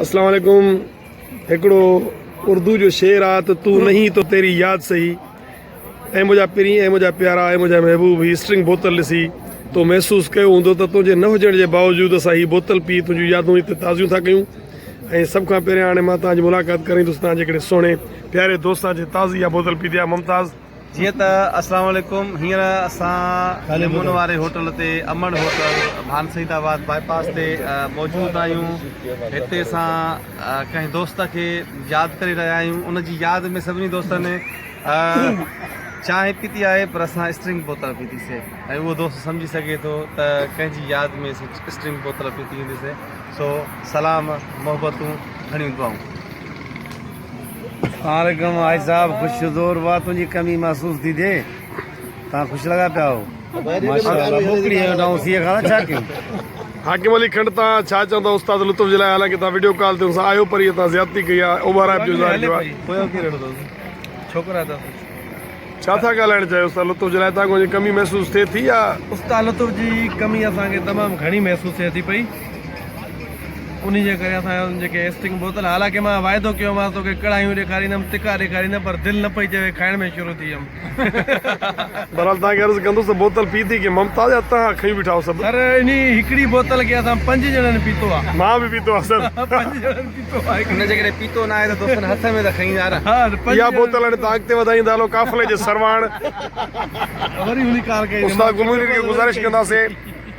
اسلام عليڪم هڪڙو اردو جو شعر آ ته تو نهين تو تيري ياد سهي اي منهنجا پرين اي منهنجا پيارا اي منهنجا محبوب هي اسٽرنگ بوتل ڏسي تو محسوس ڪيو هوندو ته تنهنجي نه هجڻ جي باوجود اسان هي بوتل پي تنهنجون يادون هتي تازيون ٿا ڪيون ۽ سڀ کان پهريان هاڻي مان توهان جي ملاقات ڪرائيندس توهان جي هڪڙي سهڻي پياري دوست سان جنهن تازي اها بوتل پيتي آهي ممتاز جيئن ته اسلام عليڪم هينئر اسان ليمون واري هوٽل تي Amar hotel Bhan Saeedabad bypass تي موجود آهيون هتي اسان ڪنهن دوست کي ياد ڪري رهيا آهيون ان جي ياد ۾ سڀني دوستن چانهه پيتي آهي پر اسان اسٽرنگ بوتل پيتي سي ۽ اهو دوست سمجهي سگهي ٿو ته ڪنهن جي ياد ۾ اسٽرنگ بوتل پيتي هوندي سي سو سلام محبتون گهڻيون دعائون. السلام عليڪم حاجي صاحب خوش زور واھ تنهنجي ڪمي محسوس ٿي ٿئي تان خوش لڳا پيا آهو ماشاءالله ٻوڪڙي هنيو ڏانهن سيء کان ڇا ڪيون. حاڪم علي کنڊ تان ڇا چوندا استاد لطف جي لاء حالانڪه تان وڊيو ڪال تي ان سان آهيو پر اهي تان زيادتي ڪئي آهي اوڀارائپ جو اظهار ڪيو آهي. ڇا ٿا ڳالهائڻ چاهيو استاد لطف جي لاء تان کي ان جي ڪمي محسوس ٿئي ٿي يا. استاد لطف جي ڪمي اسان کي تمام گهڻي محسوس ٿئي ٿي پئي. انهي جي ڪري اسان جو جيڪي اسٽنگ بوتل حالانڪه مان واعدو ڪيو هومانس توکي ڪڙاهيون ڏيکاريندم تڪا ڏيکاريندم پر دل نه پئي چوي کائڻ ۾ شروع ٿي ويم. بھرحال توھان کي عرض ڪندس ته بوتل پيتي ڪي ممتاز يا توھان کنيون بيٺا آھيو سڀ. سر انهي هڪڙي بوتل کي اسان پنج ڄڻن پيتو آ. مان به پيتو آ سر. پنج ڄڻن پيتو آ. ان جيڪڏهن پيتو نه آهي ته دوستن هٿ ۾ ته کنئي ويا نه. اها بوتل هاڻي توھان اڳتي وڌائيندا هلو قافلي جي سرواڻ وري هن ڪال ڪئي. استاد گل منير کي گذارش ڪنداسين.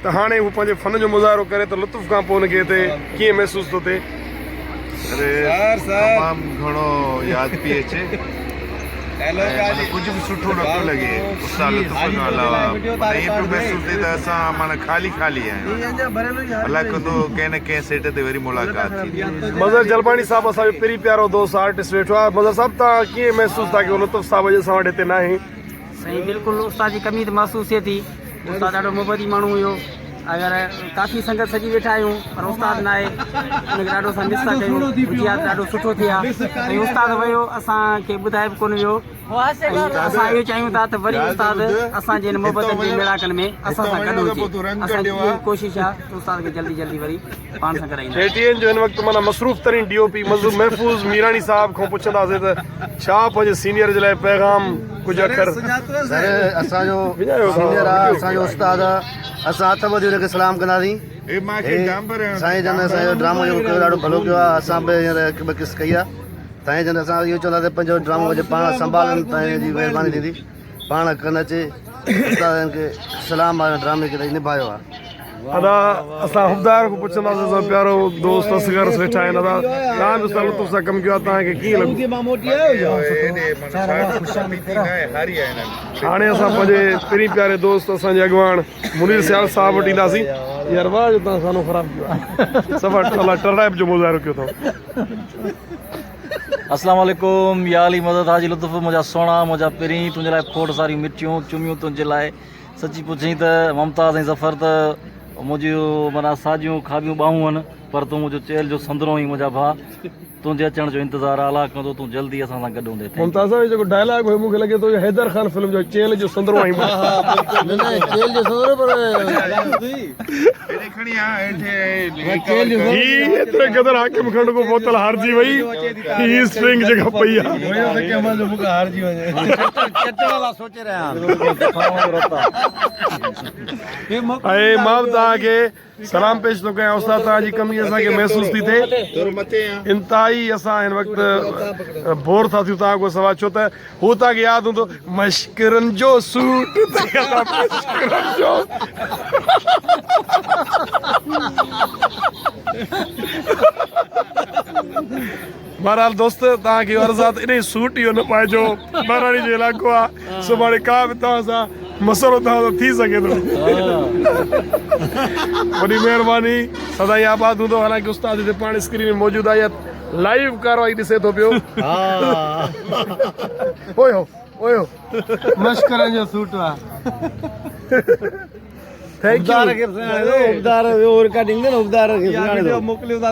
ته هاڻي هو پنهنجي فن جو مظاهرو ڪري ته لطف کان پوء هن کي هتي ڪيئن محسوس ٿو ٿئي. تمام گهڻو ياد پئي اچي ۽ معنيٰ ڪجهه به سٺو نه پيو لڳي استاد لطف کان علاوه معنيٰ ائين پيو محسوس ٿئي ته اسان معنيٰ خالي خالي آهيون الله ڪندو ڪنهن نه ڪنهن سيٽ تي وري ملاقات ٿيندي. مظهر جلباڻي صاحب اسان جو پرين پيارو دوست آرٽسٽ ويٺو آهي مظهر صاحب توهان ڪيئن محسوس ٿا ڪيو لطف صاحب اڄ اسان وٽ هتي ناهي. سائين بلڪل استاد جي ڪمي ته محسوس ٿئي ٿي استاد ڏاڍو محبتي ماڻهو هيو اگر ڪافي سنگت سڄي ويٺا آهيون پر استاد نه آهي ان کي ڏاڍو اسان مس ٿا ڪيون هجي ها ته ڏاڍو سٺو ٿئي ها ۽ استاد ويو اسان کي ٻڌائي به ڪونه ويو ۽ اسان اهو چاهيون ٿا ته وري استاد اسان جي هن محبتن جي ميڙاڪن ۾ اسان سان گڏ هجي اسان جي اها ڪوشش آهي ته استاد کي جلدي جلدي وري پاڻ سان گڏائينداسين. ڪي ٽي اين جو هن وقت معنيٰ مصروف ترين ڊي او پي محفوظ ميراڻي صاحب کان پڇنداسين ته ڇا پنهنجي سينيئر جي لاء پيغام ڪجهه اکر. سر اسان جو سينيئر آ اسان جو استاد آ اسان هٿ ٻڌي ان کي سلام ڪنداسين هي سائين جن اسان جو ڊرامو جيڪو ڪيو ڏاڍو ڀلو ڪيو آ اسان به هينئر هڪ ٻه قسط ڪئي آ سائين جن اسان اهو چونداسين پنهنجو ڊرامو پنهنجو پاڻ سنڀالن سائين جي مهرباني ٿيندي پاڻ ڪن اچي استادن کي سلام آ ڊرامي کي نڀايو آ. ادا اسان حبدار کان پڇنداسين اسان پيارو دوست اصغر ويٺا آهن ادا توهان به استاد لطف سان ڪم ڪيو آهي توهان کي ڪيئن لڳو. هاڻي اسان پنهنجي پرين پياري دوست اسان جي اڳواڻ منير سيال صاحب وٽ اينداسين يار واهه جو توهان خانو خراب ڪيو آهي صفا الله ٽرڙائپ جو مظاهرو ڪيو اٿو. اسلام عليڪم يا علي مدد حاجي لطف منهنجا سهڻا منهنجا پرين تنهنجي لاء کوڙ ساريون مٺيون چميون تنهنجي لاء سچي پڇين ته ممتاز ۽ ظفر ته منهنجيون معنيٰ ساڄيون کاٻيون ٻانهون آهن پر تون منهنجو چيلهه جو سندرو آهين منهنجا ڀاء تنهنجي اچڻ جو انتظار آهي الله ڪندو تون جلدي اسان سان گڏ هوندين thank you. ممتاز صاحب هي جيڪو ڊائلاگ هيو مونکي لڳي ٿو اهو حيدر خان فلم جو چيلهه جو سندرو آهين. نه نه چيلهه جو سندرو پر هي ايتري قدر حاڪم کنڊ ڪو بوتل هارجي وئي هي اسٽرنگ جيڪا پئي آ. ۽ مان به توهان کي سلام پيش ٿو ڪيان استاد توهان جي ڪمي اسان کي محسوس ٿي ٿئي انتهائي اسان هن وقت بور ٿا ٿيون توهان کان سوا ڇو ته هو توهان کي ياد هوندو مشڪرن جو سوٽ مشڪرن جو بهرحال دوست توهان کي عرض آ ته انهي سوٽ اهو نه پائجو ٻهراڙي جو علائقو آ سڀاڻي ڪا به توهان سان مسئلو توهان سان ٿي سگهي ٿو وڏي مهرباني سدائين آباد هوندو حالانڪه استاد هتي پاڻ اسڪرين ۾ موجود آهي لائيو ڪارروائي ڏسي ٿو پيو اوئي هو اوئي هو مشڪرن جو سوٽ آ thank you حبدار کي سڃاڻي ٿو حبدار رڪارڊنگ ڏي نه حبدار کي سڃاڻي ٿو موڪليو ٿا.